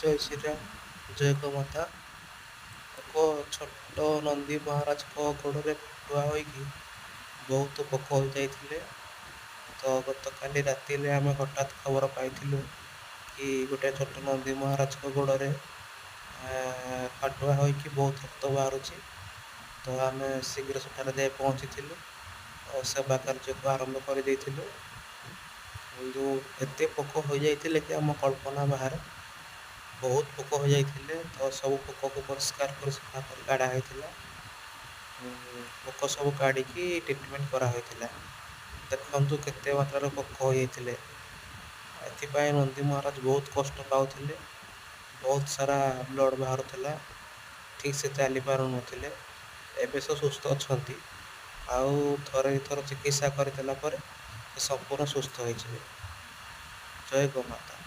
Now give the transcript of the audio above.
ଜୟ ଶ୍ରୀରାମ, ଜୟ ଗୋମାତା। ଏକ ଛୋଟ ନନ୍ଦୀ ମହାରାଜଙ୍କ ଗୋଡ଼ରେ ଫାଟୁଆ ହୋଇକି ବହୁତ ପୋକ ହୋଇଯାଇଥିଲେ। ତ ଗତକାଲି ରାତିରେ ଆମେ ହଠାତ୍ ଖବର ପାଇଥିଲୁ କି ଗୋଟେ ଛୋଟ ନନ୍ଦୀ ମହାରାଜଙ୍କ ଗୋଡ଼ରେ ଫାଟୁଆ ହୋଇକି ବହୁତ ରକ୍ତ ବାହାରୁଛି। ତ ଆମେ ଶୀଘ୍ର ସେଠାରେ ଯାଇ ପହଞ୍ଚିଥିଲୁ ଓ ସେବା କାର୍ଯ୍ୟକୁ ଆରମ୍ଭ କରିଦେଇଥିଲୁ। କିନ୍ତୁ ଏତେ ପୋକ ହୋଇଯାଇଥିଲେ କି ଆମ କଳ୍ପନା ବାହାରେ, ବହୁତ ପୋକ ହୋଇଯାଇଥିଲେ। ତ ସବୁ ପୋକକୁ ପରିଷ୍କାର କରି ସଫା କରି କାଢ଼ା ହୋଇଥିଲା। ପୋକ ସବୁ କାଢ଼ିକି ଟ୍ରିଟମେଣ୍ଟ କରାହୋଇଥିଲା। ଦେଖନ୍ତୁ କେତେ ମାତ୍ରାରେ ପୋକ ହୋଇଯାଇଥିଲେ। ଏଥିପାଇଁ ନନ୍ଦୀ ମହାରାଜ ବହୁତ କଷ୍ଟ ପାଉଥିଲେ, ବହୁତ ସାରା ବ୍ଲଡ଼ ବାହାରୁଥିଲା, ଠିକ୍ ସେ ଚାଲି ପାରୁନଥିଲେ। ଏବେ ସେ ସୁସ୍ଥ ଅଛନ୍ତି, ଆଉ ଥରେ ଦୁଇଥର ଚିକିତ୍ସା କରିଦେଲା ପରେ ସେ ସମ୍ପୂର୍ଣ୍ଣ ସୁସ୍ଥ ହୋଇଯିବେ। ଜୟ ଗୋମାତା।